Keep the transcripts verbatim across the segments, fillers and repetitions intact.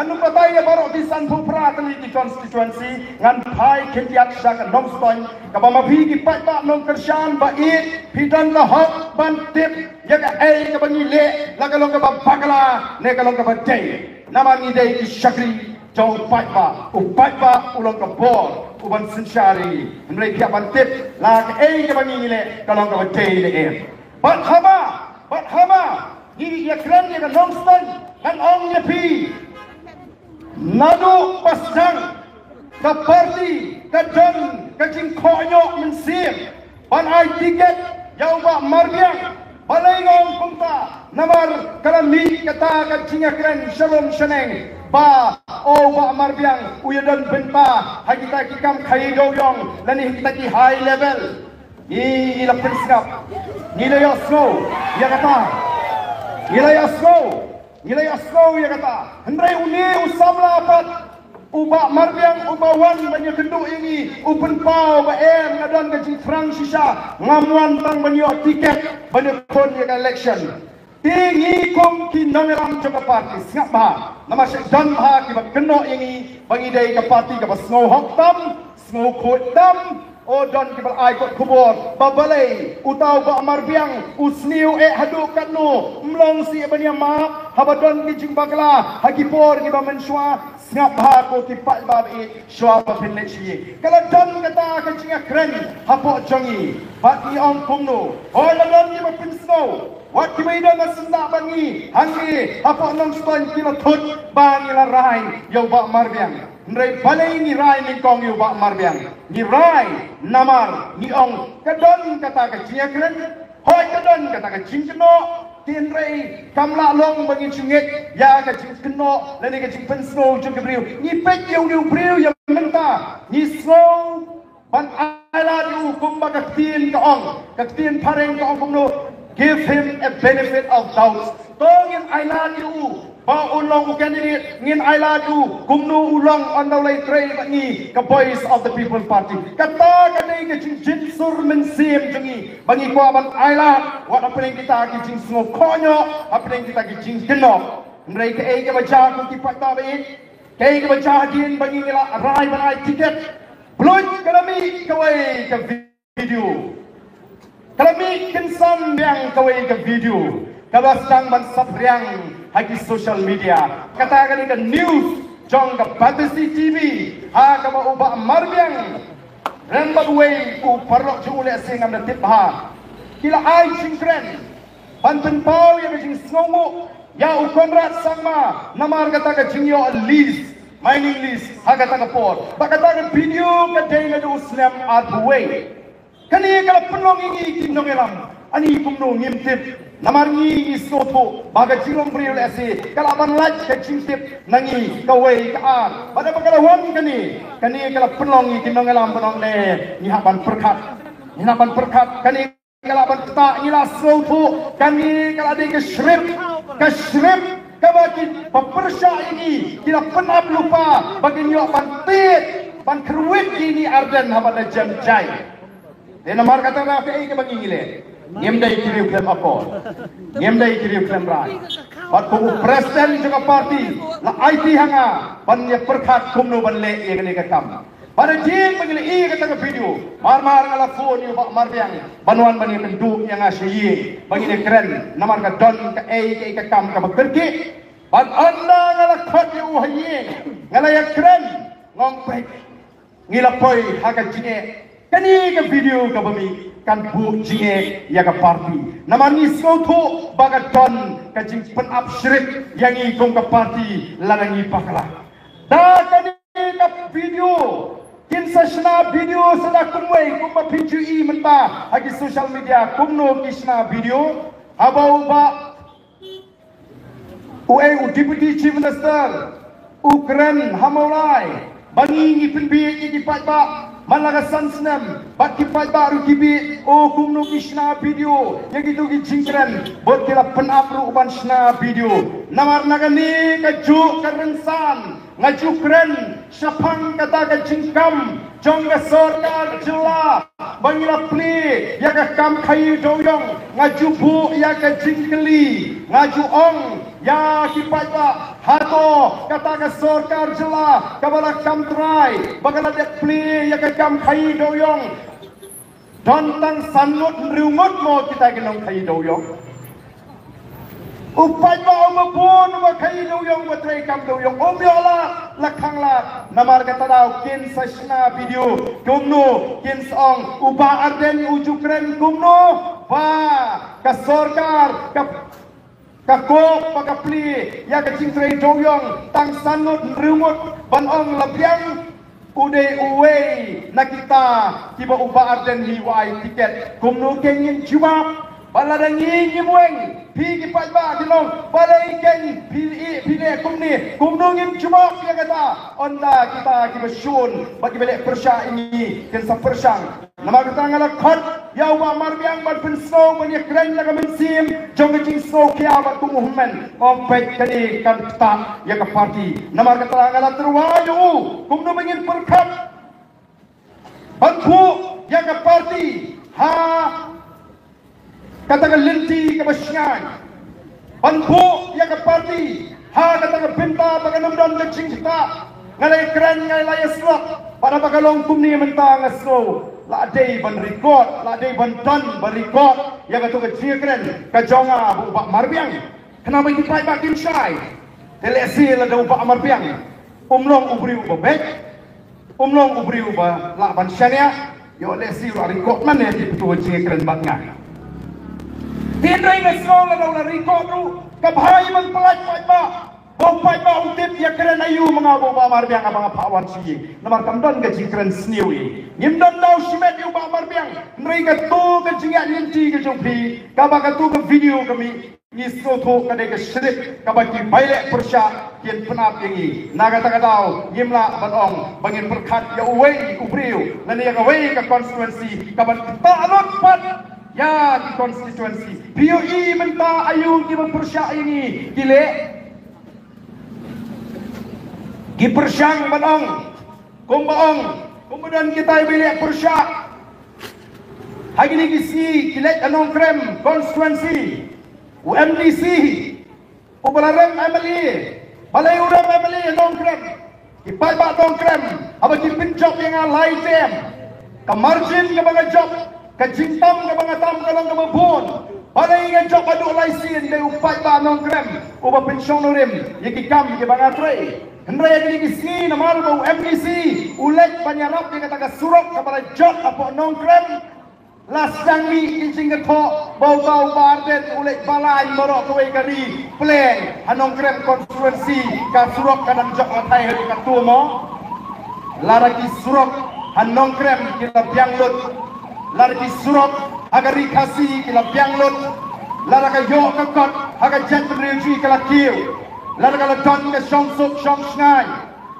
Ngan ym batai ïa baroh ki sanphew phra tylli ki constituency, ngan phai khyndiat sha ka Nongstoiñ, kaba ma phi ki paidbah nongkyrshan ba ïeit, phi don ka hok ban tip ïa kaei kaba ngi leh, la ka long kaba bakla ne ka long kaba dei. Namar ngi dei ki shakri jong u paidbah, u paidbah u long ka bor u ban synshar ïa ngi. Hynrei phi hap ban tip la kaei kaba ngi leh ka long kaba dei ne em. Bad haba, bad haba ngi ïakren ïa ka Nongstoiñ, ngan ong ïa phi, naduh ba sdang ka party ka don ka jingkhohñioh mynsiem ban ai tiket ïa u Bah Marbiang. Balei nga ong kumta? Namar ka la mih kata ka jingïakren shalom shaneng ba, o, u Bah Marbiang u ïadon bynta ha kita ki kam khaïi dewiong lane ha kita ki high level. Ngi, ngi la pynsngap, ngi la ïohsngew ïa kata. Ngi la ïohsngew, ngi la ïohsngew ïa kata. Hynrei une u samla pat, u Bah Marbiang, uba wan ban ïakynduh ïa ngi, u pynpaw ba em, nga don ka jingthrang shisha, ngam wan tang ban ïoh tiket ban ïakhun ïa ka election. Te ngi kum ki nongïalam jong ka party, sngap bha, namar shu don bha kiba kynnoh ïa ngi ba ngi dei ka party kaba sngew hok tam, sngew khuid tam. O, don kiba la ai kot khubor ba balei uta u Bah Marbiang u sniew eh haduh katno, ym long shuh ban ïa map haba don ki jingbakla ha ki por kiba mynshuwa. Sngap bha ko ki paidbah, shuwa ba phin leit sha ïing, ka la don kata ka jingïakren hapoh jong ngi. Bad ngi ong kumno? Hooid, la don kiba pynsngew, wat kiba ïadon ha syndah bad ngi hangne hapoh Nongstoiñ ki la thut ba ngi la rai ïa u Bah Marbiang. Hynrei balei ngi rai nyngkong ïa u Bah Marbiang? Ngi rai namar ngi ong ka don kata ka jingïakren. Hooid, ka don kata ka jingkynnoh, hynrei kam lah long ba ngin shu ngeit ïa ka jingkynnoh lane ka jingpynsngew jong ki briew. Ngi peit ïa une u briew ïa mynta, ngi sngew ban ai lad ïa u, kumba ka ktien ka ong, ka ktien phareng ka ong kumno, give him a benefit of doubt. To ngin ai lad ïa u ba un long u candidate, ngin ai lad ïa u kumno u long, ynda u la ïatrei bad ngi ka Voice of the People Party. Kata ka dei ka jingjynsur mynsiem jong ngi ba ngi kwah ban ai lad wat hapdeng kita ki jingsngew khohñioh, hapdeng kita ki jingkynnoh. Hynrei kaei kaba jia ko ki paidbah ba ïeit, kaei kaba jia hadien ba ngi la rai ban ai tiket? Bluit, ka la mih kawei ka video. Ka la mih kynsan biang kawei ka video kaba sdang ban saphriang ha ki social media. Kata ka dei ka news jong ka Batesi TV, ha kaba u Bah Marbiang, kren bad uwei u paralok jong u, lehse ngam da tip bha, ki la ai jingkren ban pynpaw ïa ka jingsngewnguh ïa u Conrad Sangma namar kata ka jingïoh lease, mining lease ha kata ka por. Bad kata ka video ka dei naduh u snem arphew wei. Kane ka la pynlong ïa ngi ki nongïalam, ani kumno ngim tip. Namar ngi, ngi sngewthuh ba ka jinglong briew lehse ka lah ban lait ka jingtip na ngi kawei ka ar. Bad haba ka la wan kane, kane ka la pynlong ïa ki nongïalam ban ong ne ngi hap ban pyrkhat. Ngi hap ban pyrkhat. Kane ka lah ban ktah, ngi la sngewthuh, kane ka la dei ka script, ka script kaba ki ba pyrshah ïa ngi ki la pynap lypa ba kin ïoh ban tied, ban kyrwit ïa i Ardent haba la jem jai. Te namar kata, kaei kaba ngi ngi leh? Ngim dei ki riew khlem akor, ngim dei ki riew khlem rai. Bad kum u president jong ka party, la aiti ha nga ban ïa pyrkhat kumno ban leh ïa kane ka kam. Bad hadien ba ngi la ïoh kata ka video, mar mar nga la phone ïa u Bah Marbiang ban wan ban ïakynduh ïa nga sha ïing ba ngin ïakren namar ka don kaei kaei ka kam kaba kyrkieh. Bad ynda nga la khot ïa u ha ïing, nga la ïakren, nga ong peit, ngi la poi ha ka jingeh. Kane ka video kaba mih kan buh jingeh ïa ka party. Namar ngi sngewthuh ba ka don ka jingpynap script ïa ngi kum ka party lada ngi bakla. Da kane ka video kin sa shna video sa da kumwei, kumba phi ju i mynta ha ki social media kumno ki shna video. Haba u Bah, uei, u Deputy Chief Minister u kren ha Mawlai ba ngi ngi pynbieit ïa ki paidbah man la ka san snem, bad ki paidbah ruh ki bieit. O, kumno ki shna video ïa kito ki jingkren, bad ki la pynap ruh ban shna video. Namar na kane kajuh ka rynsan nga ju kren shaphang kata ka jingkam jong ka sorkar jylla ba ngi la plie ïa ka kam khaïi dewiong. Nga ju buh ïa ka jingkylli, nga ju ong, ïa ki paidbah. Hato kata ka sorkar jylla kaba la kam trai ba ka la dep plie ïa ka kam khaïi dewïong, don tang san ngut hynriew ngut mo kita ki nongkhaïi dewïong? U paidbah uba bun uba khaïi dewïong, uba trei kam dewïong, um ïoh lad la khang lad. Namar kata daw kin sa shna video kumno, kin sa ong u Bah Ardent u ju kren kumno ba ka sorkar ka ka kop ba ka plie ïa ka jingtrei dewïong tang san ngut hynriew ngut, ban ong la biang u dei uwei na kita kiba u Bah Ardent hi u ai tiket. Kumno kein ngin jubab? Ba lada ngi ngim weng, phi ki paidbah ki long, balei kein phi i phi leh kumne? Kumno ngin jubab ïa kata? Ynda kita kiba shun bad kiba leh pyrshah ïa ngi kin sa pyrshang. Namar kata nga la khot ïa u Bah Marbiang ban pynsngew, ban ïakren na ka mynsiem jong ka jingsngewkhia bad kum u hynmen. Ym peit kane kan ktah ïa ka party. Namar kata nga la tyrwa ïa u kumno ba ngin pyrkhat ban buh ïa ka party ha kata ka lynti kaba shngaiñ, ban buh ïa ka party ha kata ka bynta ba kan ym don ka jingktah. Nga la ïakren, nga la ïasyllok, bad haba ka long kumne mynta nga sngew la dei ban record, la dei ban don ban record ïa kato ka jingïakren ka jong nga bad u Bah Marbiang. Khnang ba ki paidbah kim shai. Te lehse lada u Bah Marbiang um long u briew uba beit, um long u briew uba lah ban shaniah, ïoh lehse u la record mane ki pyntu jingïakren bad nga. Te hynrei nga sngew lada u la record ruh, ka bha ban pyllait paidbah, ba u paidbah un tip ïakren aïu ma nga bad u Bah Marbiang haba nga phah wan sha ïing. Namar kam don ka jingkren sniew ïa ngi. Ngim don daw shimet ïa u Bah Marbiang. Hynrei kato ka jingïaid lynti ka jong phi, kaba kato ka video ka mih, ngi sngewthuh ka dei ka script kaba ki baileh pyrshah kin pynap ïa ngi. Na kata ka daw ngim lah ban ong ba ngin pyrkhat ïa uwei u briew lane ïa kawei ka constituency kaban ktah lut pat ïa ki constituency. Phi ïohi mynta aïu kiba pyrshah ïa ngi? Ki leh, ki pyrshang ban ong kumba ong, kumba don kitai ba leh pyrshah. Ha kine ki sngi ki leit ha Nongkrem constituency, u MDC uba la rem MLA. Balei u rem MLA ha Nongkrem? Ki paidbah Nongkrem, haba ki pynjop ïa nga lai term, ka margin kaba nga jop, ka jingtam kaba nga tam ka long kaba bun. Balei nga jop haduh lai sien? Dei u paidbah Nongkrem uba pynshong nongrim ïa ki kam kiba nga trei. Hynrei ha kine ki sngi namar ba u MDC u leit ban ïarap ïa kata ka surok kaba la jot hapoh Nongkrem, la sdang mih ki jingkynnoh ba uta u Bah Ardent u leit ban lait baroh kawei ka ri pleng ha Nongkrem constituency. Ka surok ka dang jop la thait haduh katto mo? Lada ki surok ha Nongkrem ki la biang lut, lada ki surok ha ka ri Khasi ki la biang lut, lada ka ïoh ka kot ha ka jaitbynriew jong ngi ka la kiew, lada ka la don ka shongsuk shongshngaiñ,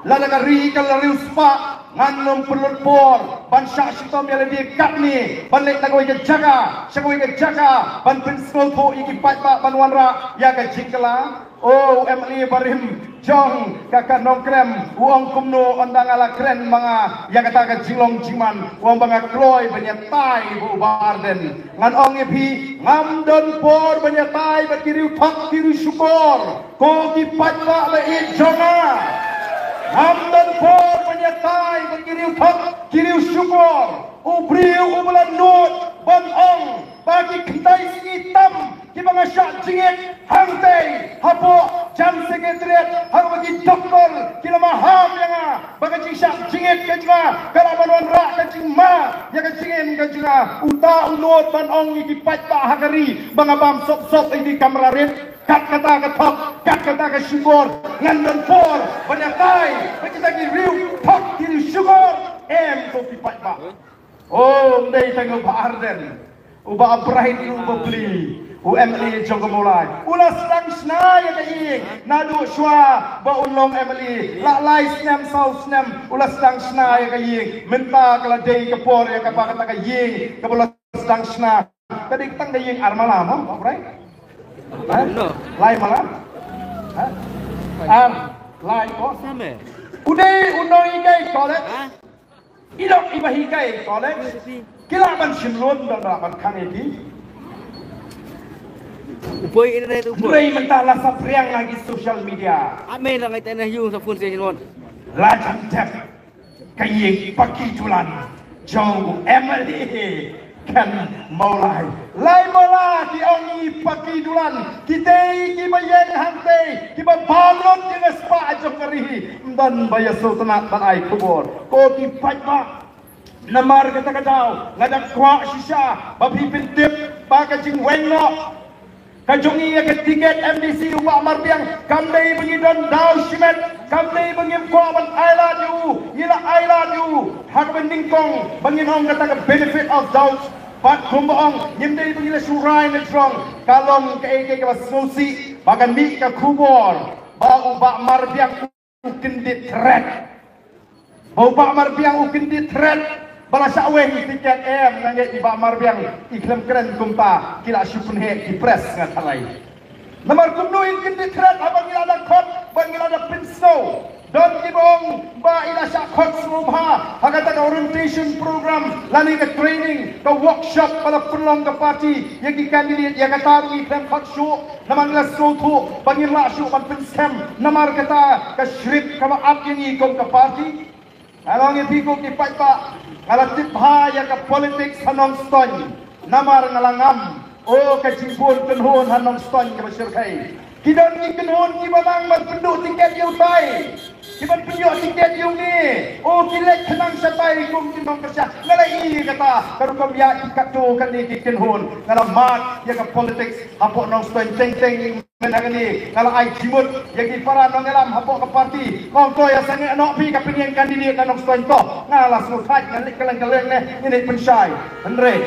lada ka ri ka la riewspah, ngan ym pynlut por ban shah shitom ïa lade katne ban leit na kawei ka jaka sha kawei ka jaka ban pynsngewthuh ïa ki paidbah ban wanrah ïa ka jingkylla. O u MLA barim jong ka, ka Nongkrem u ong kumno, ynda nga la kren ma nga ïa kata ka jinglong jingman, u ong ba nga kloi ban ïatai bad u Bah Ardent. Ngan ong ïa phi, ngam don por ban ïatai bad ki riew thok ki riew shukor. Ko ki paidbah ba ïeit jong nga, ngam don por ban ïatai bad ki riew thok ki riew shukor. U briew uba la nud ban ong ba ki khyndai sngi tam kiba nga shah jingit hangtei hapoh jan secretariat, haba ki doktor ki la maham ïa nga ba ka jingshah jingit ka jong nga ka lah ban wanrah ka jingma ïa ka jingim ka jong nga. Uta u nud ban ong ïa ki paidbah ha ka ri ba nga bam sop sop ïa ki kamra rit. Kat kata ka thok, kat kata ka shukor, ngan don por ban ïatai bad kita ki riew thok ki riew shukor. Em ko ki paidbah. O, ym dei tang u Bah Ardent, u Bah Bright ruh uba plie, u MLA jong ka Mawlai u la sdang shna ïa ka ïing. Naduh shuwa ba un long MLA la lai snem saw snem u la sdang shna ïa ka ïing. Mynta ka la dei ka por ïa kaba kata ka ïing kaba la sdang shna. Ka dei tang ka ïing ar mala mo, Bah Bright? Ha? Lai mala? Ha? Ar, lai mo? U dei u nonghikai college. I dok iba hikai college, ki lah ban shim loan, don ba lah ban khang ïa ki. Upoi internet upoi. Hynrei mynta la saphriang ha ki social media. Ame la ngai tena hiu sa phone se hin won. La jam jam ka ïing paki dulan jong u M L A Ken Mawlai. Lai mala ki ong i paki dulan, kitei kiba ïeng hangtei, kiba balut ïa nga spah jong ka ri hi. Ym don ba ïa sngewtynnat ban ai khubor. Ko ki paidbah, namar kata ka daw nga dang kwah shisha ba phi pyntip ba ka jingweng noh ka jong ngi ïa ka tiket M D C u Bah Marbiang kam dei ba ngi don daw shimet, kam dei ba ngim kwah ban ailad ïa u, ngi la ailad ïa u ha kaba nyngkong ba ngin ong kata ka benefit of doubt. Bad kumba ong, ngim dei ba ngi la shu rai na jrong, ka long kaei kaei kaba sngewsih ba ka mih ka khubor ba u Bah Marbiang u kyndit thret. Ba u Bah Marbiang u kyndit thret ba la shah weng tiket, em, nga ngeit i Bah Marbiang i khlem kren kumta ki la shu pynheh ki press nga tharai. Namar kumno in kyndit thret haba ngi la da khot, ba ngi la da pynsngew. Don kiba ong ba i la shah khot sngewbha ha kata ka orientation program lane ka training, ka workshop ba la pynlong ka party ïa ki candidate, ïa kata ruh ngi khlem khot shuh. Namar ngi la sngewthuh ba ngim lah shuh ban pynskhem namar kata ka script kaba ap ïa ngi kum ka party. Nga la ong ïa phi ko ki paidbah, nga la tip bha ïa ka politics ha Nongstoiñ namar nga la ngam, oh, ka jingbun kynhun ha Nongstoiñ kaba shyrkhei. Ki don ki kynhun kiba nang ban pynduh tiket ïa utai, kiban pynïoh tiket ïa une, oh, ki leit khnang shatai kum ki nongkyrshan. Nga la ïohi ïa kata ka rukom ïa ki katto katne ki kynhun. Nga la mad ïa ka politics hapoh Nongstoiñ teng teng. Mynta kane nga la ai jingmut ïa ki para nongïalam hapoh ka party. Nga ong to ïa sangeh noh phi ka pynïeng candidate na Nongstoiñ to. Nga la sngewthait, nga leit kylleng kylleng ne, ngi leit pynshai. Hynrei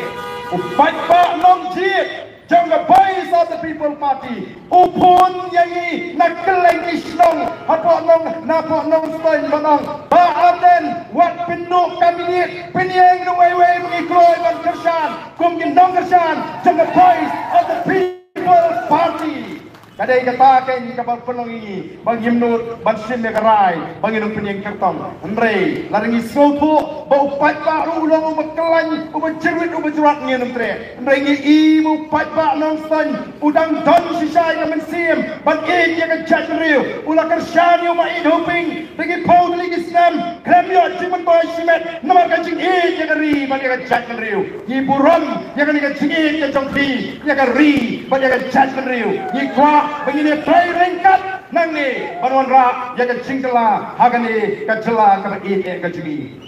u paidbah nongjied jong ka Voice of the People Party u phone ïa ngi na kylleng ki shnong hapoh Nong, napoh Nongstoiñ ban ong, Bah Ardent, wat pynduh candidate, pynïeng da uwei uwei ba ngi kloi ban kyrshan kum ki nongkyrshan jong ka Voice of the People Party. Ka dei kata kein kaba pynlong ïa ngi ba ngim nud ban shim ïa ka rai ba ngin ym pynïeng kyrtong. Hynrei lada ngi sngewthuh ba u paidbah ruh u long uba khlaiñ, uba jyrwit, uba jyrwat, ngin ym treh. Hynrei ngi i ba u paidbah Nongstoiñ u dang don shisha ïa ka mynsiem ban ïeit ïa ka jaitbynriew. U la kyrshan ïa u Maieit Hoping da ki phew tylli ki snem, khlem ïoh jingmyntoi shimet namar ka jingïeit ïa ka ri bad ïa ka jaitbynriew. Ngi burom ïa kane ka jingïeit ka jong phi ïa ka ri bad ïa ka jaitbynriew. Ngi kwah ba ngin ïatrei ryngkat nangne ban wanrah ïa ka jingkylla ha kane ka jylla kaba ïeit eh ka jong ngi.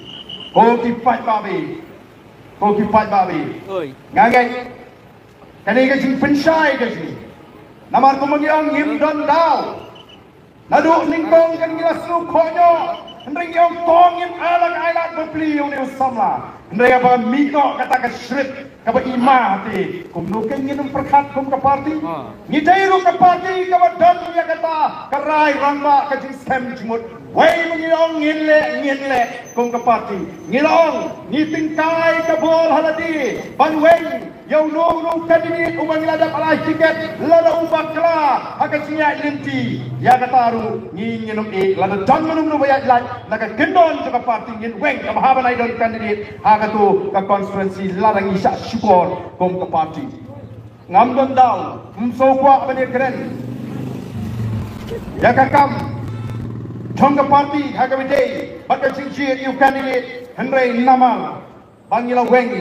Ko ki paidbah, ko ki paidbah, oi, nga ngeit kane ka jingpynshai ka jong ngi. Namar kumba ngi ong, ngim don daw. Naduh nyngkong kan ngi la sngewkhohñioh, hynrei ngi ong to ngin ailad ailad bapli ïa une u samla. Hynrei haba mih noh kata ka script kaba i ma te, kumno kan ngin ym pyrkhat kum ka party? Ngi dei ruh ka party kaba don ïa kata ka rai rangbah, ka jingskhem jingmut. Wei ma ngi ong ngin leh, ngin leh kum ka party. Ngi la ong ngi tyngkai ka bol ha lade ban weng ïa uno uno u candidate uba ngi la dep ai tiket, lada u bakla ha ka jingïaid lynti, ïa kata ruh ngi ngin ym ïeh. Lada don mano mano ba ïaid lait na ka kyndon jong ka party, ngin weng kaba haba nai don candidate ha kato ka constituency lada ngi shah shukor kum ka party. Ngam don daw, ym sngewkwah ban ïakren ïa ka kam jong ka party ha kaba ïadei bad ka jingjied ïa u candidate, hynrei namar ba ngi la weng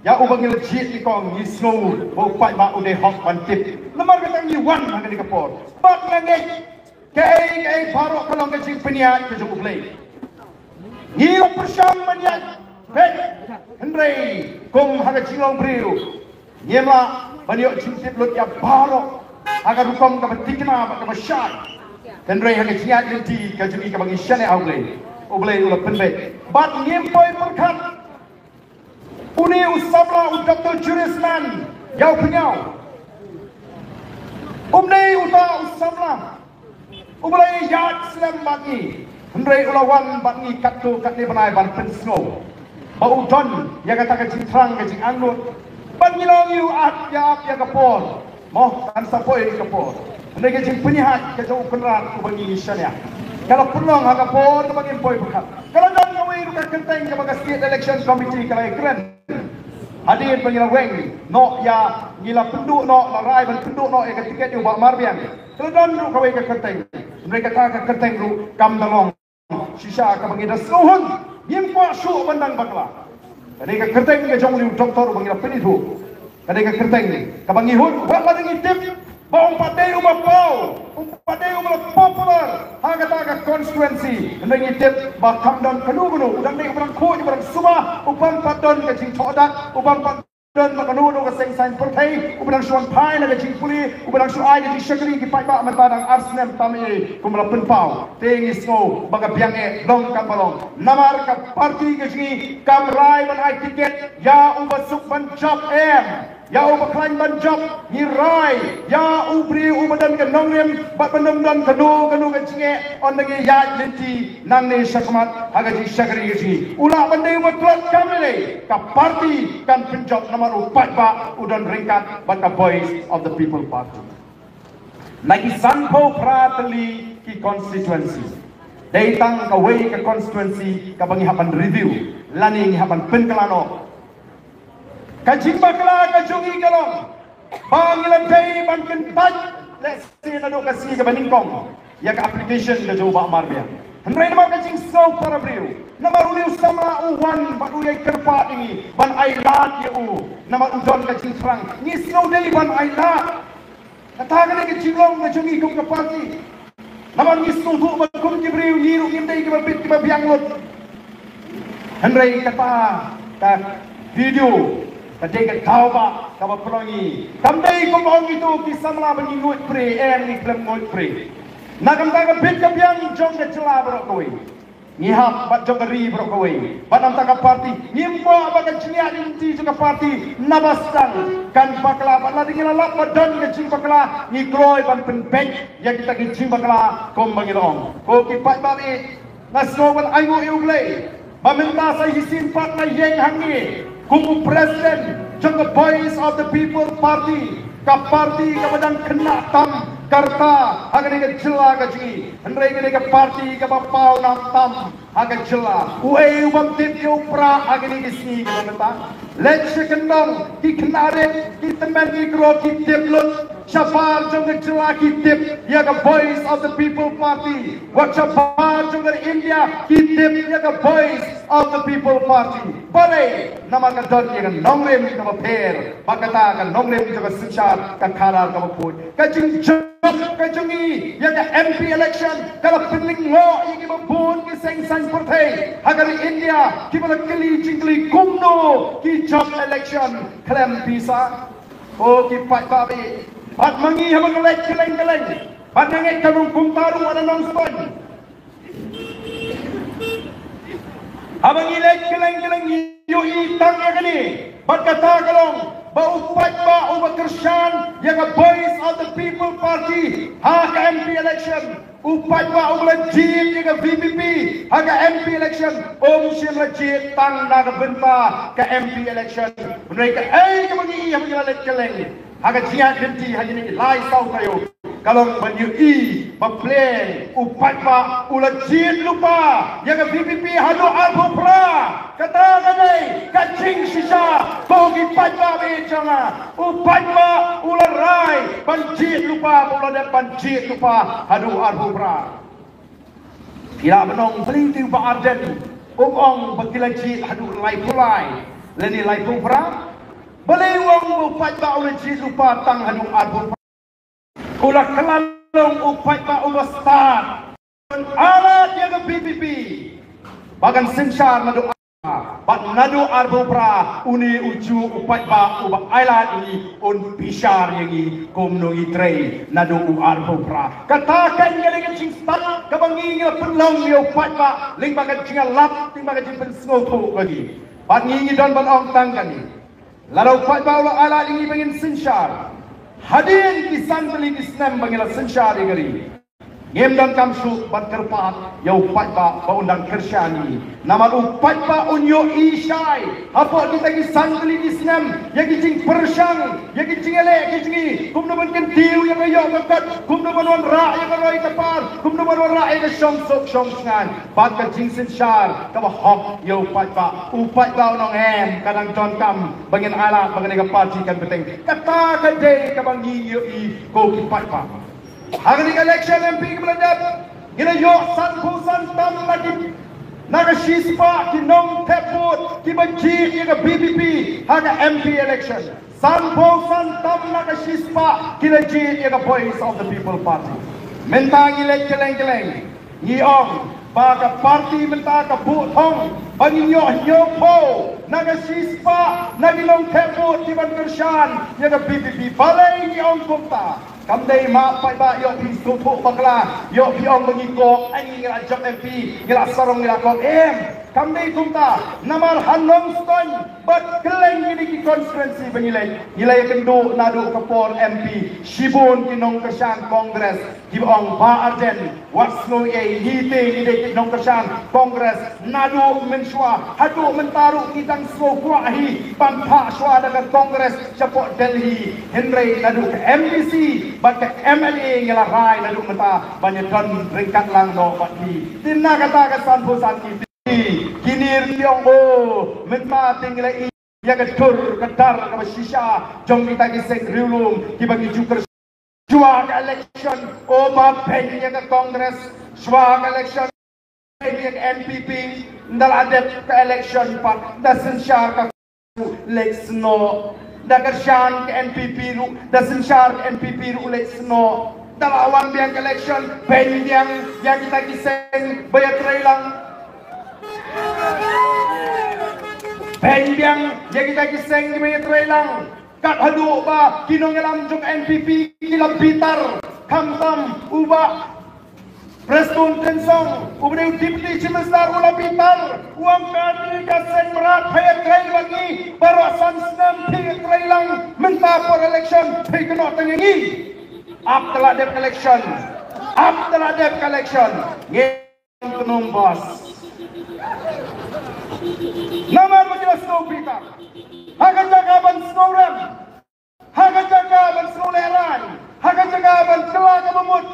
ïa uba ngi la jied nyngkong, ngi sngew ba u paidbah u dei hok ban tip. Namar kata ngi wan ha kane ka por. Bad nga ngeit kaei kaei baroh ka long ka jingpynïaid ka jong U Blei. Ngi la pyrshang ban ïaid beit, hynrei kum ha ka jinglong briew ngim lah ban ïoh jingtip lut ïa baroh ha ka rukom kaba thikna bad kaba shai. Hynrei ha ka jingïaid lynti ka jong ngi kaba ngi shaniah ha U Blei, U Blei u la pynbeit. Bad ngim poi pyrkhat une u samla u Doctor Julius Mann, ïa u pynïaw. Um dei uta u samla uba la ïaid slem bad ngi, hynrei u la wan bad ngi katto katne bnai ban pynsngew ba u don ïa kata ka jingthrang, ka jingangnud. Bad ngi la ong ïa u ap ïa, ap ïa ka por. Mo, kan sa poi ka por. Hynrei ka jingpynïaid ka jong u Kynrad uba ngi shaniah ka la pynlong ha ka por kaba ngim poi pyrkhat. Ka la don kawei ruh ka kyrteng kaba ka State Election Committee ka la ïakren hadien ba ngi la weng noh ïa ngi la pynduh noh, la rai ban pynduh noh ïa ka tiket ïa u Bah Marbiang. Ka la don ruh kawei ka kyrteng. Hynrei kata ka kyrteng ruh kam da long shisha kaba ngi da sngewhun. Ngim kwah shuh ban dang bakla. Kane ka kyrteng ka jong u Doctor uba ngi la pynithuh. Kane ka kyrteng kaba ngi hun, wat la dang ngi tip ba um pat dei uba paw, um pat dei uba la popular ha kata ka constituency. Hynrei ngi tip ba kam don kano kano, u dang dei uba dang khuid, uba dang suba, u bym pat don ka jingthoh dak, u bym pat don ba kano kano ka seng saiñ pyrthei, uba dang shu wan phai na ka jingpule, uba dang shu ai ka jingshakri. Ki paidbah mynta dang ar snem tam ei ei kum la pynpaw. Te ngi sngew ba ka biang eh long kaba long. Namar ka party ka jong ngi kam rai ban ai tiket ïa uba suk ban jop em, ïa uba khlaiñ ban jop. Ngi rai ïa u briew uba don ka nongrim bad ban ym don kano kano ka jingeh. Ynda ngi ïaid lynti nangne shakhmat ha ka jingshakri ka jong ngi, u lah ban dei uba tlot kam lei lei, ka party kan pynjop namar u paidbah u don ryngkat bad ka Voice of the People Party. Na ki sanphew phra tylli ki constituency, dei tang kawei ka constituency kaba ngi hap ban review lane ngi hap ban pynkylla noh. Ka jingbakla ka jong ngi ka long ba ngi la dei ban kyntait, lehse naduh ka sngi kaba nyngkong, ïa ka application ka jong u Bah Marbiang. Hynrei namar ka jingsngew para briew, namar une u samla u wan bad u ïai kyrpad ïa ngi ban ailad ïa u, namar u don ka jingthrang, ngi sngew dei ban ailad. Kata ka dei ka jinglong ka jong ngi kum ka party. Namar ngi sngewthuh ba kum ki briew ngi ruh ngim dei kiba bit kiba biang lut. Hynrei kata ka video ka dei ka daw ba kaba pynlong ngi. Kam dei kum ong ito ki samla ba ngi nguid pre, em, ngi khlem nguid pre. Na ka bynta ka bit ka biang jong ka jylla baroh kawei, ngi hap bad jong ka ri baroh kawei, bad na ka bynta ka party, ngim kwah ba ka jingïaid lynti jong ka party naba sdang kan bakla. Bad lada ngi la lap ba don ka jingbakla, ngi kloi ban pynbeit ïa kita ki jingbakla kumba ngi la ong. Ko ki paidbah, nga sngew ban ainguh ïa U Blei ba mynta sa shisien pat nga ïeng hangne kum u president jong ka Voice of the People Party, ka party kaba dang khynnah tam ka rta ha kane ka jylla ka jong ngi. Hynrei kane ka party kaba pawnam tam ha ka jylla. Uei u bym tip ïa u Prah ha kine ki sngi kiba mynta? Leit sha kyndong, ki khynnah rit, ki tymmen ki kro ki tip lut. Shabar jong ka jylla ki tip ïa ka Voice of the People Party. Wat shabar jong ka India ki tip ïa ka Voice of the People Party. Balei? Namar ka don ïa ka nongrim kaba pher. Bad kata ka nongrim jong ka synshar ka khadar kaba khuid. Ka jingjop ka jong ngi ïa ka M P election ka la pynlyngngoh ïa kiba bun ki seng saiñ pyrthei ha ka ri India kiba la kylli jingkylli kumno ki jop election khlem pisa. O ki paidbah, bad ma ngi haba ngi leit kylleng kylleng, bad nga ngeit ka nongkumta ruh, wat la nongstoiñ. Haba ngi leit kylleng kylleng ngi ïohi tang ïa kane. Bad kata ka long ba u paidbah uba kyrshan ïa ka Voice of the People Party ha ka M P election, u paidbah uba la jied ïa ka V P P ha ka M P election, um shym la jied tang na ka bynta ka M P election. Hynrei kaei kaba ngi ïohi haba ngi la leit kylleng ha ka jingïaid lynti ha kine ki lai saw taïew, ka long ban ïohi ba pleng u paidbah u la jied lypa ïa ka V P P haduh arphew phra. Kata ka dei ka jingshisha. Ko ki paidbah, bad jong nga, u paidbah u la rai ban jied lypa, ba u la dep ban jied lypa haduh arphew phra. Ki la ban ong balei te u Bah Ardent um ong ba ki la jied haduh laiphew lai lane laiphew phra? Balei u ong ba u paidbah u la jied lypa tang haduh arphew phra? U la kylla long u paidbah uba stad. Ailad ïa ka V P P ba kan synshar naduh arphew phra. Bad naduh arphew phra une u juh u paidbah uba ailad ïa ngi un bishar ïa ngi kumno ngi trei naduh u arphew phra. Kata kan ka dei ka jingstad kaba ngi ngi la pynlong ïa u paidbah lyngba ka jingïalap, lyngba ka jingpynsngewthuh ka ngi. Bad ngi ngi don ban ong tang kane. Lada u paidbah u la ailad ïa ngi ba ngin synshar, hadien ki san tylli ki snem ba ngi la synshar ïa ka ri, Ngim donkam shuh ban kyrpad ïa u paidbah ba un dang kyrshan ïa ngi. Namar u paidbah un ïohi shai hapoh kita ki san tylli ki snem ïa ki jingpyrshang, ïa ki jingïaleh ki jong ngi, kumno ban kyntiew ïa ka ïoh ka kot, kumno ban wanrah ïa ka roi ka par, kumno ban wanrah ïa ka shongsuk shongshngaiñ. Bad ka jingsynshar kaba hok ïa u paidbah. U paidbah un ong em, ka dang donkam ba ngin ailad ba kane ka party kan bteng. Kata ka dei kaba ngi ïohi ko ki paidbah. Ha kane ka election M P kaba la dep, ngi la ïoh sanphew san tam na ki, na ka shispah ki nongthep vote kiba jied ïa ka V P P ha ka M P election. Sanphew san tam na ka shispah ki la jied ïa ka Voice of the People Party. Mynta ngi leit kylleng kylleng, ngi ong ba ka party mynta ka buh thong ba ngin ïoh hynñiewphew na ka shispah na ki nongthep vote kiban kyrshan ïa ka V P P. Balei ngi ong kumta? Kam dei ma paidbah ïoh phi sngewthuh bakla, ïoh phi ong ba ngi kok, ai ngi la jop M P, ngi la sarong, ngi la kok. Em, kam dei kumta, namar ha Nongstoiñ bad kylleng kine ki constituency ba ngi leit, ngi la ïakynduh naduh ka por M P, shibun ki nongkyrshan Congress kiba ong Bah Ardent, wat sngew ei, ngi te ngi dei ki nongkyrshan Congress naduh mynshuwa haduh mynta ruh ngi dang sngewkwah hi ban phah shuwa da ka Congress shapoh Delhi. Hynrei naduh ka M D C bad ka M L A ngi la rai naduh mynta ban ïadon ryngkat lang noh bad ki. Te na kata ka sanphew san ki, kine ruh ki ong, o, mynta te ngi la i ïa ka dur ka dar kaba shisha jong kita ki seng riewlum kiba ngi ju kyrshan. Shuwa ka election, o, ba beiñ ïa ka Congress. Shuwa ka election, beiñ ïa ka N P P. Ynda la dep ka election pat, ynda synshar ka leit snoh. Ynda kyrshan ka N P P ruh, ynda synshar ka N P P ruh leit snoh. Ynda la wan biang ka election, beiñ biang ïa kita ki seng ba ïatrei lang. Beiñ biang ïa kita ki seng kiba ïatrei lang. Kat haduh ba ki nongïalam jong N P P ki la bitar, khamtam u Bah Prestone Tynsong uba dei u Deputy Chief Minister u la bitar, u ong kane ka seng mrad phi ïatrei bad ngi baroh san snem, phi ïatrei lang, mynta por election phi kynnoh tang ïa ngi. Ap te la dep election, ap te la dep election. Ngi Tnum Bos. Namar ba ki la sngew bitar. Ha ka jaka ban sngew rem, ha ka jaka ban sngew lehraiñ, ha ka jaka ban kylla kaba mut,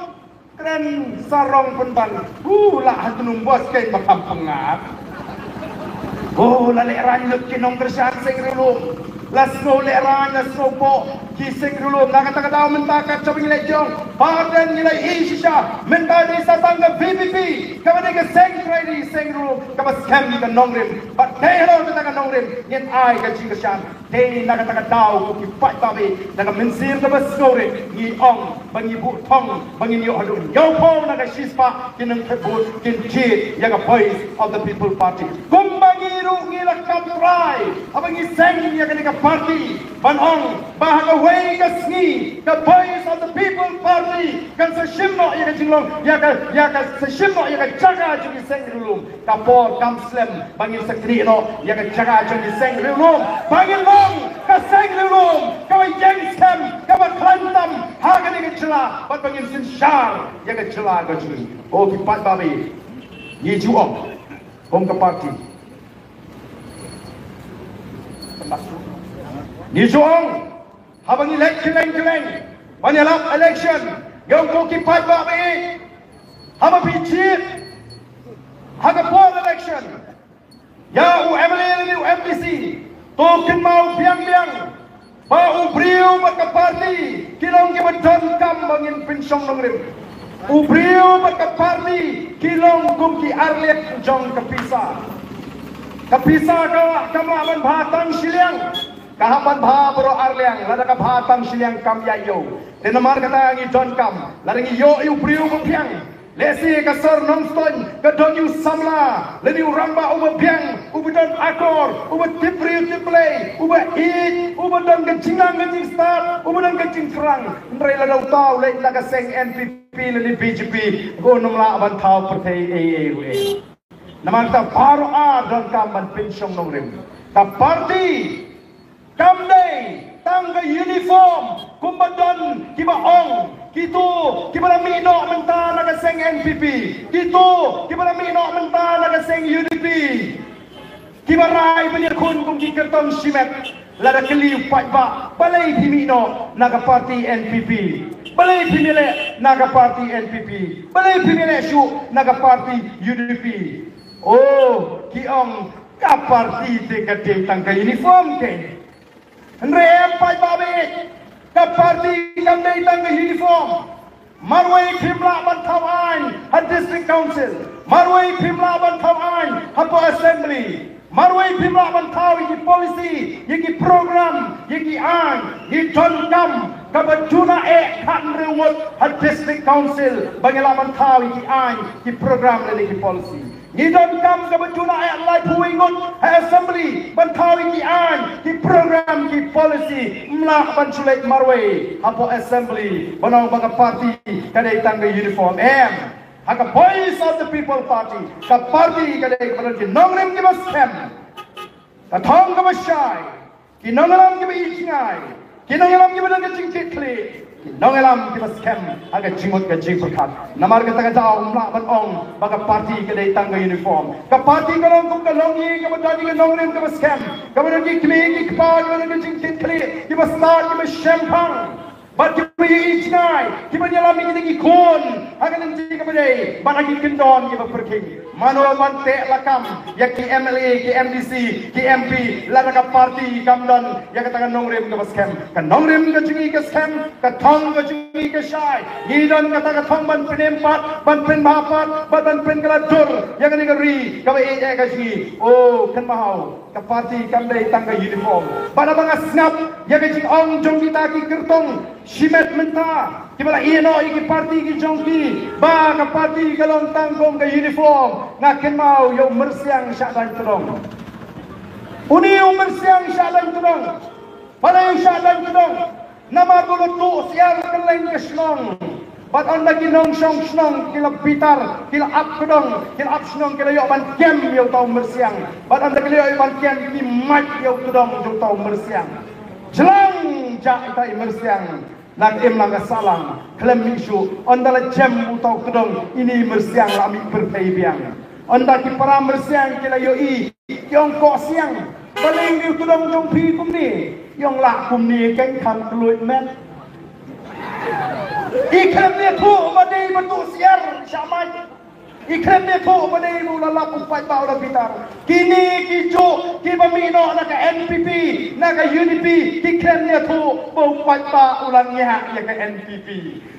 kren sarong pynban. U lah ha Tnum Bos keiñ ba kham pyngat. O, la lehraiñ lut ki nongkyrshan seng riewlum. La sngew lehraiñ, la sngew poh ki seng riewlum. Na kata ka daw mynta kat shaba ngi leit jong Bah Ardent ngi la ïohi shisha. Mynta dei sa tang ka V P P kaba dei ka seng trai, dei seng riewlum kaba skhem ïa ka nongrim. Bad dei halor kata ka nongrim ngin ai ka jingkyrshan. Dei na kata ka daw ko ki paidbah, na ka mynsiem kaba sngewrit ngi ong ba ngi buh thong ba ngin ïoh haduh hynñiewphew na ka shispah ki nongthep vote kin jied ïa ka Voice of the People Party. Kumba ngi ruh ngi la kam trai haba ngi seng ïa kane ka party ban ong ba ha kawei ka sngi ka Voice of the People Party kan sa shim noh ïa ka jinglong, ïa ka, ïa ka sa shim noh ïa ka jaka jong ki seng riewlum. Ka por kam slem ba ngin sa knieh noh ïa ka jaka jong ki seng riewlum, ba ngin long ka seng riewlum kaba ïeng skhem, kaba khlaiñ tam ha kane ka jylla, bad ba ngin synshar ïa ka jylla ka jong ngi. O ki paidbah, ngi ju ong kum ka party, ngi ju ong, haba ngi leit kylleng kylleng ban ïalap election, ngi ong ko ki paidbah, haba phi jied ha ka por election ïa u M L A lane u M D C, to kynmaw biang biang ba u briew bad ka party ki long kiba donkam ba ngin pynshong nongrim. U briew bad ka party ki long kum ki arliang jong ka pisa. Ka pisa ka, kam lah ban bha tang shiliang. Ka hap ban bha baroh arliang, lada ka bha tang shiliang kam ïaid ïew. Te namar kata ngi donkam, lada ngi ïoh ïa u briew ba biang, lehse ka sor Nongstoiñ ka don ïa u samla lane u rangbah uba biang, uba don akor, uba tip briew tip Blei, uba ïeit, uba don ka jingnang ka jingstad, uba don ka jingthrang. Hynrei lada uta u leit na ka seng N P P lane B J P, un ym lah ban thaw pyrthei ei ei ruh ei. Namar kata baroh ar donkam ban pynshong nongrim. Ka party kam dei tang ka uniform, kumba don kiba ong, kito kiba la mih noh mynta na ka seng N P P, kito kiba la mih noh mynta na ka seng U D P, kiba rai ban ïakhun kum ki kyrtong shimet. Lada kylli u paidbah, balei phi mih noh na ka party N P P? Balei phi mih leh na ka party N P P? Balei phi mih leh shuh na ka party U D P? Oh, ki ong ka party te ka dei tang ka uniform te. Hynrei em paidbah bad ka party kam dei tang ka uniform. Marwei phim lah ban thaw aiñ ha District Council. Marwei phim lah ban thaw aiñ hapoh Assembly. Marwei phim lah ban thaw ïa ki policy, ïa ki program, ïa ki aiñ. Ngi donkam kaba duna eh khathynriew ngut ha District Council ba ngi lah ban thaw ïa ki aiñ, ki program lane ki policy. Ngi donkam kaba duna eh laiphew ngut ha Assembly ban thaw ïa ki aiñ, ki program, ki policy. Ym lah ban shu leit marwei hapoh Assembly ban ong ba ka party ka dei tang ka uniform. Em, ha ka Voice of the People Party, ka party ka dei kaba don ki nongrim kiba skhem, ka thong kaba shai, ki nongïalam kiba ïeit jngai, ki nongïalam kiba don ka jingkitkhlieh, ki nongïalam kiba skhem ha ka jingmut ka jingpyrkhat. Namar kata ka daw ym lah ban ong ba ka party ka dei tang ka uniform. Ka party ka long kum ka longïing kaba don ïa ki nongrim kiba skhem, kaba don ki kmie ki kpa kiba don ka jingkitkhlieh, kiba stad, kiba shemphang. Bad kiba ïeit jngai, kiba ïalam ïa kita ki khun ha ka lynti kaba dei, bad ha ki kyndon kiba pyrkhing. Mano ban teh lakam ïa ki M L A, ki M D C, ki M P, lada ka party kam don ïa kata ka nongrim kaba skhem? Ka nongrim ka jong ngi ka skhem, ka thong ka jong ngi ka shai. Ngi don kata ka thong ban pynim pat, ban pynbha pat, bad ban pynkylla dur ïa kane ka ri kaba ïeit eh ka jong ngi. Oh, kynmaw, ka party kam dei tang ka uniform. Bad haba nga sngap ïa ka jingong jong kita ki kyrtong shimet mynta, kiba la ïeh noh ïa ki party ki jong ki, ba ka party ka long tang kum ka uniform, nga kynmaw ïa u myrsiang shah daiñ tdong. Une u myrsiang shah daiñ tdong. Balei u shah daiñ tdong? Namar ba u la tuh syiar kylleng ka shnong. Bad ynda ki nongshong shnong ki la bitar, ki la ap kdong, ki la ap shnong, ki la ïoh ban kem ïa uta u myrsiang. Bad ynda ki la ïoh ban kem, ki mait ïa u tdong jong uta u myrsiang. Jlang jah ita i myrsiang na ka imlang ka sahlang, khlem mih shuh. Ynda la jem uta u tdong, ine i myrsiang la mih pyrthei biang. Ynda ki para myrsiang ki la ïohi, ki ong, ko siang, balei ine u tdong jong phi kumne? I ong, lah kumne keiñ, kham kylluid met. I khlem ïathuh ba dei ba tuh syiar shah mait. I khlem ïathuh ba dei ba u la lap, u paidbah u la bitar. Kine kijuh kiba mih noh na ka N P P, na ka U D P, ki khlem ïathuh ba u paidbah u la ngiah ïa ka N P P.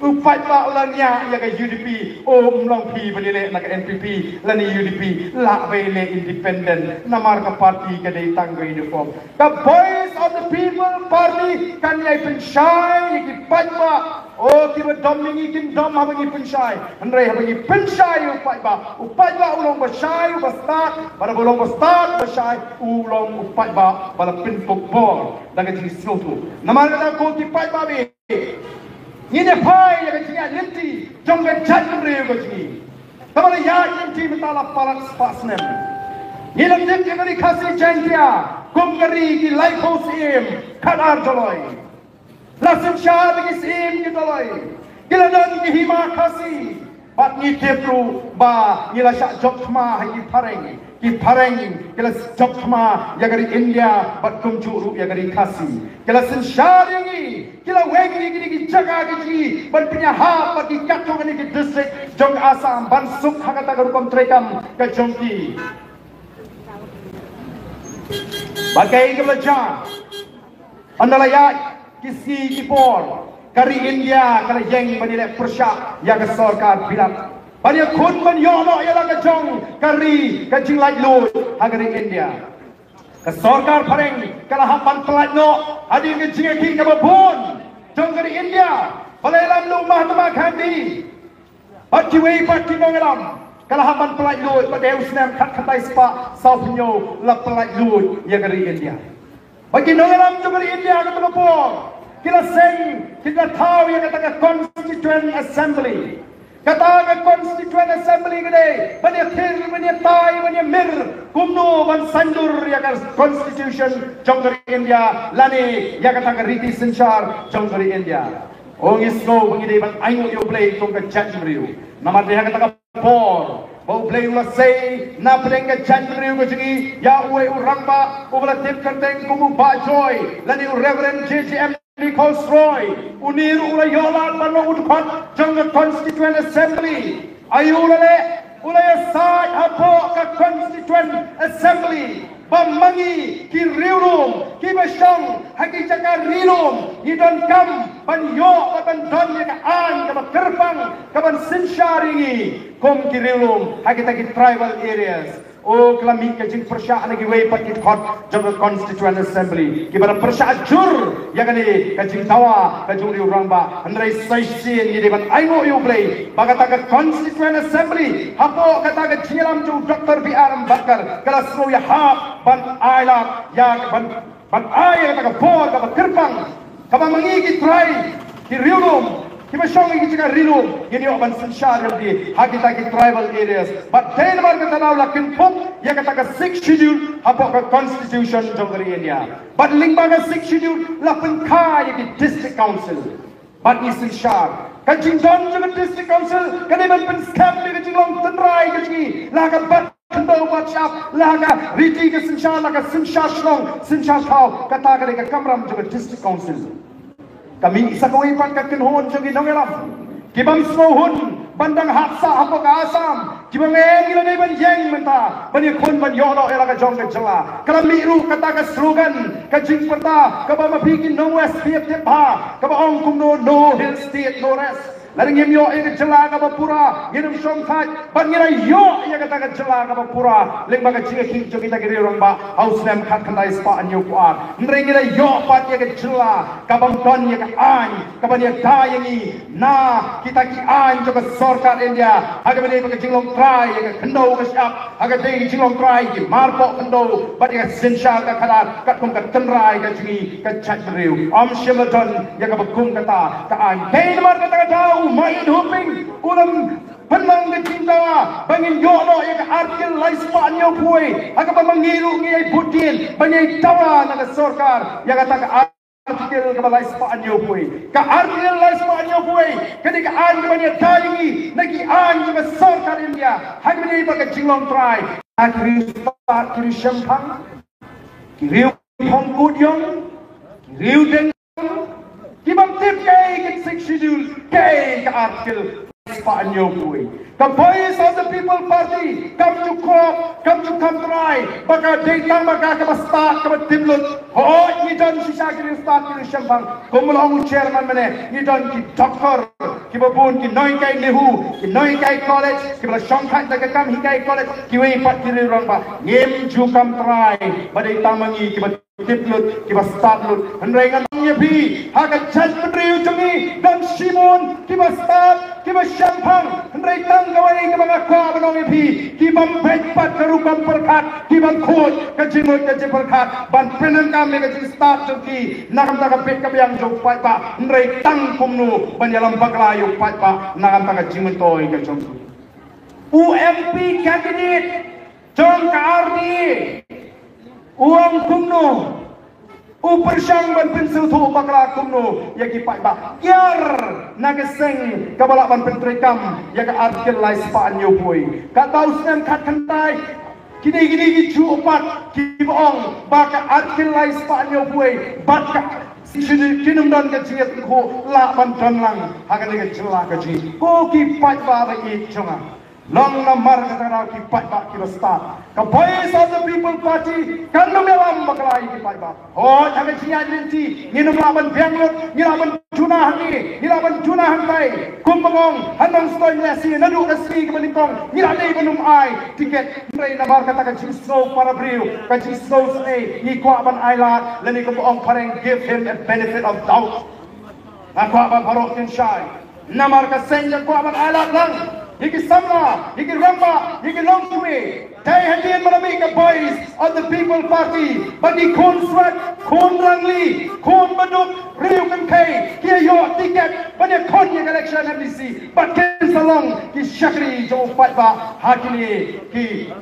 U paidbah u la ngiah ïa ka U D P. O, ym long phi ban ïaleh na ka N P P lane U D P, lah ba ïaleh independent, namar ka party ka dei tang ka uniform. Ka Voice of the People Party kan ïai pynshai ïa ki paidbah. O, kiba dom ïa ngi kin dom haba ngi pynshai. Hynrei haba ngi pynshai ïa u paidbah, u paidbah u long ba shai, u ba stad, bad haba u long ba stad, ba shai, u long u paidbah ba la pynkup bor da ka jingsngewthuh. Namar kata ko ki paidbah, ngin ïa phai ïa ka jingïaid lynti jong ka jaitbynriew ka jong ngi. Kaba la ïaid lynti mynta la palat spah snem. Ngi la tip ïa ka Ri Khasi Jaiñtia kum ka ri ki laiphew syiem, khatar doloi. La synshar da ki syiem ki doloi. Ki la don ki hima Khasi. Bad ngi tip ruh ba ngi la shah jop thma ha ki phareng. Ki phareng ki la jop thma ïa ka ri India bad kumjuh ruh ïa ka Ri Khasi. Ki la synshar ïa ngi, ki la weng ïa kine ki jaka ki jong ngi ban pynïahap bad ki katto katne ki district jong ka Assam ban suk ha kata ka rukom treikam ka jong ki. Bad kaei kaba la jia? Ynda la ïaid ki sngi ki por, ka ri India ka la ïeng ban ïaleh pyrshah ïa ka sorkar bilat, ban ïakhun ban ïoh noh ïa la ka jong ka ri, ka jinglaitluid ha ka ri India. Ka sorkar phareng ka la hap ban pyllait noh hadien ka jingïakhih kaba bun jong ka ri India. Balei lam, u Mahatma Gandhi bad kiwei pat ki nongïalam, ka la hap ban pyllait luid, bad dei u snem khatkhyndai spah sawphew hynñiew la pyllait luid ïa ka ri India. Bad ki nongïalam jong ka ri India ha kato ka por ki la seng, ki la thaw ïa kata ka Constituent Assembly. Kata ka Constituent Assembly ka dei ban ïa thir, ban ïa tai, ban ïa mir kumno ban saiñdur ïa ka Constitution jong ka ri India lane ïa kata ka riti synshar jong ka ri India. Ong, ngi sngew ba ngi dei ban ainguh ïa U Blei kum ka jaitbynriew. Namar dei ha kata ka por ba U Blei u la sei na pdeng ka jaitbynriew ka jong ngi ïa uwei u rangbah uba la tip kyrteng kum u Bah Joy lane u Reverend J J M Nichols Roy. Une ruh u la ïoh lad ban long u dkhot jong ka Constituent Assembly. Aïu la leh? U la ïasaid hapoh ka Constituent Assembly ba ma ngi ki riewlum kiba shong ha ki jaka ri lum ngi donkam ban ïoh bad ban don ïa ka aiñ kaba kyrpang kaban synshar ïa ngi kum ki riewlum ha kita ki tribal areas. O, ka la mih ka jingpyrshah na kiwei pat ki dkhot jong ka Constituent Assembly kiba la pyrshah jur ïa kane ka jingdawa ka jong u rangbah. Hynrei sa shisien ngi dei ban ainguh ïa U Blei ba kata ka Constituent Assembly hapoh kata ka jingïalam jong u Doctor B R Ambedkar ka la sngew ïahap ban ailad ïa ka ban ban ai ïa kata ka bor kaba kyrpang kaba ma ngi ki trai ki riewlum kiba shong ha ki jaka ri lum ngin ïoh ban synshar ïa lade ha kita ki tribal areas. Bad dei namar kata daw la kynthup ïa kata ka Sixth Schedule hapoh ka Constitution jong ka ri India. Bad lyngba ka Sixth Schedule la pynkha ïa ki District Council. Bad ngi synshar ka jingdon jong ka District Council ka dei ban pynskhem ïa ka jinglong tynrai ka jong ngi la ka bat khyndew bat shyiap, la ka riti ka synshar, la ka synshar shnong synshar thaw. Kata ka dei ka kamram jong ka District Council. Ka mih sa kawei pat ka kynhun jong ki nongïalam ki bym sngewhun ban dang hap sah hapoh ka Assam, kiba ong ngi la dei ban ïeng mynta ban ïakhun ban ïoh noh ïa la ka jong ka jylla. Ka la mih ruh kata ka slogan, ka jingpyrta kaba ma phi ki nong West phi ïa tip bha, kaba ong kumno, "No Hill State, no rest." Lada ngim ïoh ïa ka jylla kaba pura ngin ym shong thait, bad ngi la ïoh ïa kata ka jylla kaba pura lyngba ka jingïakhih jong kita ki riew rangbah ha u snem khatkhyndai spah hynñiewphew ar. Hynrei ngi la ïoh pat ïa ka jylla kabym don ïa ka aiñ kaban ïada ïa ngi na kita ki aiñ jong ka sorkar India ha kaba dei bad ka jinglong trai ïa ka khyndew ka shyiap, ha ka dei ka jinglong trai ki marpoh khyndew bad ïa ka synshar ka khadar katkum ka tynrai ka jong ngi ka jaitbynriew. Ym shym la don ïa kaba kum kata ka aiñ. Dei namar kata ka daw u Maieit Hoping u la pynlong ka jingdawa ba ngin ïoh noh ïa ka Article lai spah hynñiewphew wei ha kaba ma ngi ruh ngi ïai bud dien ban ïai dawa na ka sorkar ïa kata ka Article kaba lai spah hynñiewphew wei. Ka Article lai spah hynñiewphew wei ka dei ka aiñ kaban ïada ïa ngi na ki aiñ jong ka sorkar India ha kaba dei bad ka jinglong trai. Ha ki riew stad, ki riew shemphang, ki riew phong kut ïong, ki riew deng, ki bym tip kaei ka Sixth Schedule, kaei ka Article spah hynñiewphew wei. Ka Voice of the People Party kam ju khop, kam ju kham trai ba ka dei tang ba ka kaba stad kaba tip lut. Hooid, ngi don shisha ki riew stad, ki riew shemphang, kumba la ong u chairman mynne, ngi don ki doktor kiba bun, ki nonghikai NEHU, ki nonghikai college kiba la shongthait da ka kam hikai college, kiwei pat ki riew rangbah. Ngim ju kham trai ba dei tang ma ngi kiba tip lut, kiba stad lut. Hynrei ngan ong ïa phi, ha ka jaitbynriew jong ngi don shibun kiba stad, kiba shemphang. Hynrei tang kawei kaba nga kwah ban ong ïa phi, ki bym beit pat ka rukom pyrkhat, ki bym khuid ka jingmut ka jingpyrkhat ban pyndonkam ïa ka jingstad jong ki na ka bynta ka bit ka biang jong u paidbah, hynrei tang kumno ban ïalam bakla ïa u paidbah na ka bynta ka jingmyntoi ka jong ki. U M P candidate jong ka R D A u ong kumno, u pyrshang ban pynsngewthuh bakla kumno ïa ki paidbah kiar na ka seng kaba lah ban pyntreikam ïa ka Article lai spah hynñiewphew wei. Katba u snem khatkhyndai, kine kine ki juh pat kiba ong ba ka Article lai spah hynñiewphew wei bad ka Sixth Schedule kin ym don ka jingïatynjuh lah ban don lang ha kane ka jylla ka jong ngi. Ko ki paidbah ba ïeit jong nga, long namar kata ka daw ki paidbah kiba stad. Ka Voice of the People Party kan ym ïalam bakla ïa ki paidbah. Hooid, ha ka jingïaid lynti ngin ym lah ban biang lut, ngi lah ban duna hangne, ngi lah ban duna hangtai. Kumba nga ong, ha Nongstoiñ Lehse naduh ka sngi kaba nyngkong ngi la dei ban ym ai tiket. Hynrei namar kata ka jingsngew para briew, ka jingsngew sngewsih, ngi kwah ban ai lad, lane kumba ong phareng, give him a benefit of doubt. Nga kwah ba baroh kin shai. Namar ka seng ka kwah ban ai lad lang ïa ki samla, ïa ki rangbah, ïa ki longkmie. Dei hadien ba la mih ka Voice of the People Party ba ki khun Swat, khun Rangli, khun Baduk, Riew Kynthei ki ïoh tiket ban ïakhun ïa ka election MDC bad kin sa long ki shakri jong u paidbah ha kine ki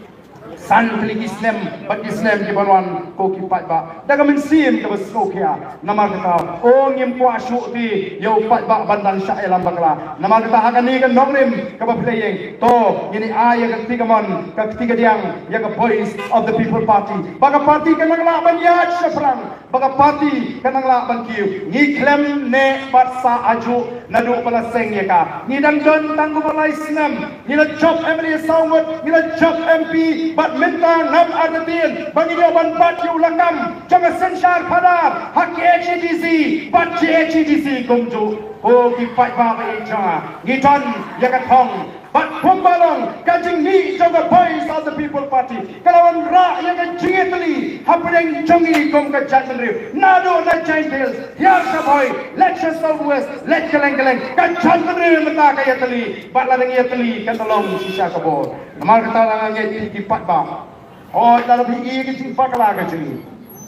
san tylli ki snem bad ki snem ki ban wan, ko ki paidbah. Da ka mynsiem kaba sngewkhia, namar kata, o, ngim kwah shuh te ïa u paidbah ban dang shah ïalam bakla. Namar kata, ha kane ka nongrim kaba phylla ïing, to ngin ïa ai ïa ka kti kamon, ka kti kadiang ïa ka Voice of the People Party, ba ka party kan nang lah ban ïaid shaphrang, ba ka party kan nang lah ban kiew. Ngi khlem neh bad sah ajuh naduh ba la seng ïa ka. Ngi dang don tang kumba lai snem. Ngi la jop MLA saw ngut, ngi la jop MP, bad mynta ngam artatien ba ngin ïoh ban bat ïa u lakam jong ka synshar phadar ha KHADC bad JHADC kumjuh. Ko ki paidbah ba ïeit jong nga, ngi don ïa ka thong. Bad kumba long, ka jingmih jong ka Voice of the People Party ka la wanrah ïa ka jingïatylli hapdeng jong ngi kum ka jaitbynriew, naduh na Jaintia Hills, Hiar Shaphrang, leit sha South West, leit kylleng kylleng, ka jaitbynriew mynta ka ïatylli. Bad lada ngi ïatylli, kan long shisha ka bor. Namar kata, la nga ngeit ïa ki paidbah, hooid, lada phi i ka jingbakla ka jong ngi,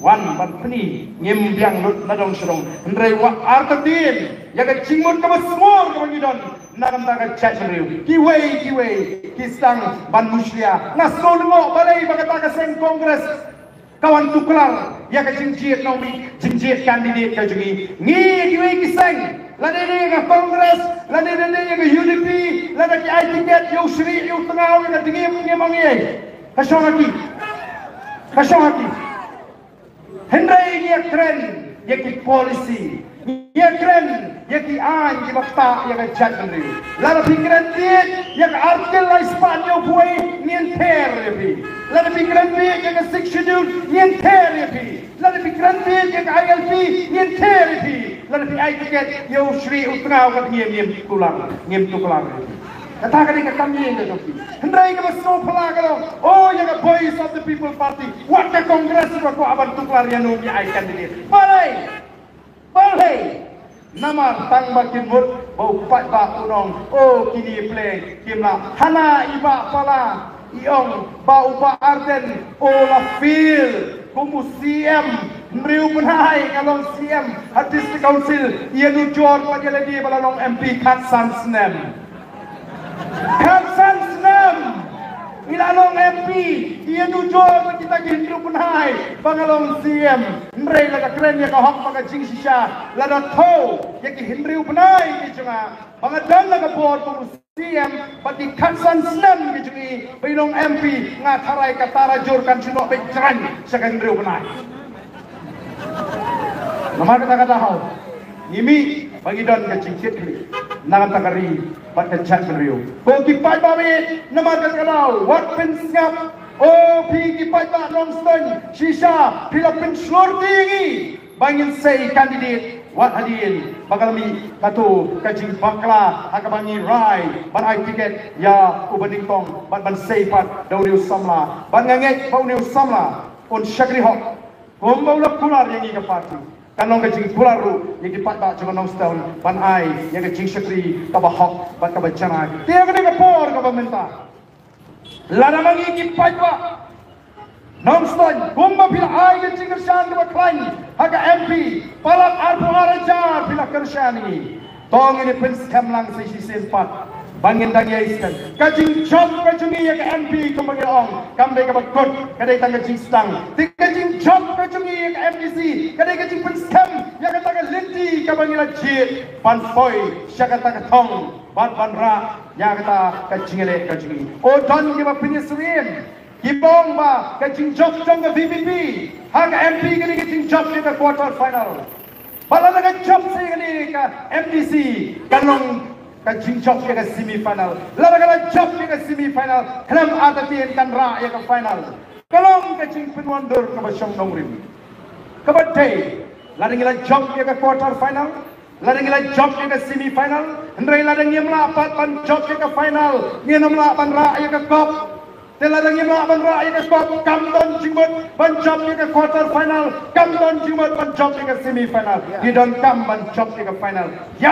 wan ban pyni, ngim biang lut na dong sha dong. Hynrei wat artatien ïa ka jingmut kaba sngewbha kaba ngi don na ka bynta ka jaitbynriew. Kiwei kiwei ki sdang ban mushlia. Nga sngewlyngngoh balei ba kata ka seng Congress ka wan tuklar ïa ka jingjied nongmih, jingjied candidate ka jong ngi. Ngi kiwei ki seng, lada dei ïa ka Congress, lada dei ïa ka UDP, lada ki ai tiket ïa u Shri, ïa u Tngaw, ïa ka Dngiem, ngim ong ei. Ka shong ha ki. Ka shong ha ki. Hynrei ngi ïakren ïa ki policy, ngi ïakren ïa ki aiñ kiba ktah ïa ka jaitbynriew. Lada phi kren bieit ïa ka Article lai spah hynñiewphew wei, ngin ther ïa phi. Lada phi kren bieit ïa ka Sixth Schedule, ngin ther ïa phi. Lada phi kren bieit ïa ka ILP, ngin ther ïa phi. Lada phi ai tiket ïa u Shri, u Tngaw, ka Dngiem, ngim tuklar, ngim tuklar ïa phi. Kata ka dei ka kam ïing ka jong phi. Hynrei kaba sngewphylla ka long, o, ïa ka Voice of the People Party, wat ka Congress ba kwah ban tuklar ïano ngi ai candidate. Balei? Balei? Namar tang ba kin mut ba u paidbah un ong, o, kine pleng kim lah. Hana i Bah Pala i ong ba u Bah Ardent u la fail kum u CEM. Hynriew bnai nga long CEM ha District Council, ïanujor bad ïalade ba la long MP khatsan snem. Khatsan snem i la long MP, ïanujor bad kita ki hynriew bnai ba nga long CEM. Hynrei lada kren ïa ka hok bad ka jingshisha, lada thew ïa ki hynriew bnai ki jong nga ba nga don ha ka bor kum u CEM bad ki khatsan snem ki jong ngi ba i long MP, nga tharai ka tarajur kan shu noh beit jrang sha ka hynriew bnai. Namar kata ka daw ngi mih ba ngi don ka jingkitkhlieh na ka bynta ka ri bad ka jaitbynriew. Ko ki paidbah, namar kata ka daw wat pynsngap. O phi ki paidbah Nongstoiñ, shisha phi la pynshlur ïa ngi ba ngin sei candidate. Wat hadien ba ka la mih kato ka jingbakla ha kaba ngi rai ban ai tiket ïa u Banyngkong bad ban sei pat da une u samla. Bad nga ngeit ba une u samla un shakri hok. Kumba u la kular ïa ngi ka party, kan long ka jingkular ruh ïa ki paidbah jong ka Nongstoiñ ban ai ïa ka jingshakri kaba hok bad kaba janai. Te ïa kane ka por kaba mynta, lada ma ngi ki paidbah Nongstoiñ, kumba phi la ai ka jingkyrshan kaba khlaiñ ha ka MP, palat arphew ar hajar phi la kyrshan ïa ngi. To ngin ïa pynskhem lang sa shisien pat ba ngin dang ïai skhem. Ka jingjop ka jong ngi ïa ka MP, kumba ngi la ong, kam dei kaba kut, ka dei tang ka jingsdang. Te ka jingjop ka jong ngi ïa ka MDC ka dei ka jingpynskhem ïa kata ka lynti kaba ngi la jied ban poi sha kata ka thong bad ban rah ïa kata ka jingïaleh ka jong ngi. O don kiba pynïasyriem, kiba ong ba ka jingjop jong ka VPP ha ka MP ka dei ka jingjop ïa ka quarter final. Ba lada ka jop sa ïa kane ka MDC, kan long ka jingjop ïa ka semi final. Lada ka la jop ïa ka semi final, khlem artatien kan rah ïa ka final. Ka long ka jingpynwandur kaba shong nongrim. Kaba dei, lada ngi la jop ïa ka quarter final, lada ngi la jop ïa ka semi final, hynrei lada ngim lah pat ban jop ïa ka final, ngin ym lah ban rah ïa ka cup. Te lada ngim lah ban rah ïa ka cup, kam don jingmut ban jop ïa ka quarter final, kam don jingmut ban jop ïa ka semi final. Ngi donkam ban jop ïa ka final. Ïa